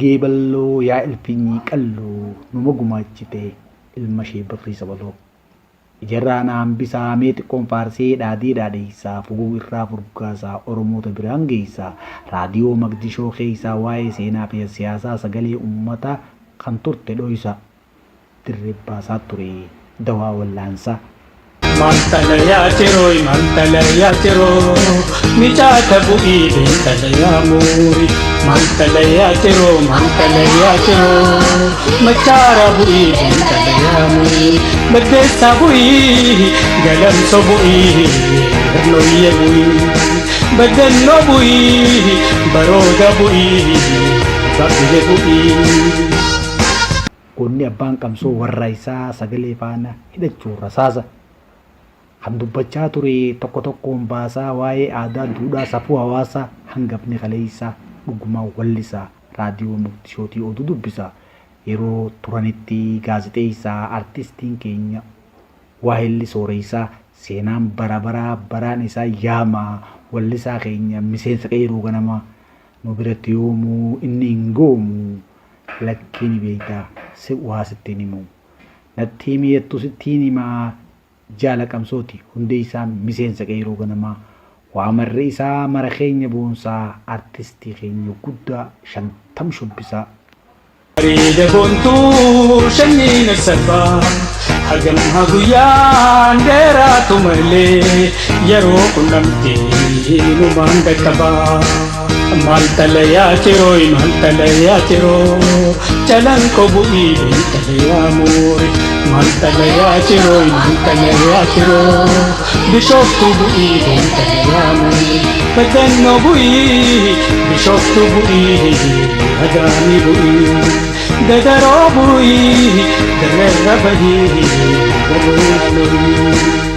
Harargee balloo yaa ilfinyii qalloo numa gumaachite ilma ishee Birrii Sabaloo. Ijarraa na hambisaa mee xiqqoon faarsee dhaadii dhaadheessaa fuguu irraa furgaasaa Oromoota biraan geessaa raadiyoo Maqdishoo keessaa waa'ee seenaa fi siyaasaa sagalee uummataa kan turte dhoysa dirree baasaa ture dawaa wallaansaa. Mantalayaa cirooy mantalayaa ciroo micaata bu'ii beentalayaa muuri. Mantalayaa ciroo mantalayaa ciroo machaara bu'ii beentalayaa muuri. Baddeessaa bu'ii galamso bu'ii hirnooyye bu'ii baddannoo bu'ii barooda bu'ii baqqee bu'ii. Goonni abbaan qabsoo warra isaa sagalee faana hidhachuun rasaasa. Kan dubbachaa ture tokko tokkoon baasaa waa'ee aadaa duudhaa safuu hawaasaa hangafni kaleessaa dhugumaan wallisaa raadiyoo Moqdishootii oduu dubbisa. Yeroo turanitti gaazexeessaa artistiin keenya waahilli sooressaa seenaan bara baraa baraan isaa yaamaa wallisaa keenya miseensa qeeroo ganamaa nu biratti yoomuu inni hin goomu lakkii ni beektaa si waa sittiin himu. Natti himi jettu sittiin himaa jaala qabsooti hundee isaa miseensa qeeroo ganamaa waa marri isaa mara keenya boonsaa artistii keenya guddaa 50 shubbisaa. Bareeda boontuu shanyiin sabaa hagam haguyyaan dheeraatu malee yeroo qunnamtee numaan dhaqqabaa. Maal xalayaa cirooy maal xalayaa ciroo calanqo bu'ii xalayaa muuri. Maal xalayaa cirooy maal xalayaa ciroo bishooftuu bu'ii xalayaa muuri. Baddannoo bu'ii bishooftuu bu'ii adaamii bu'ii dadaroo bu'ii dirreerra bahii galoo.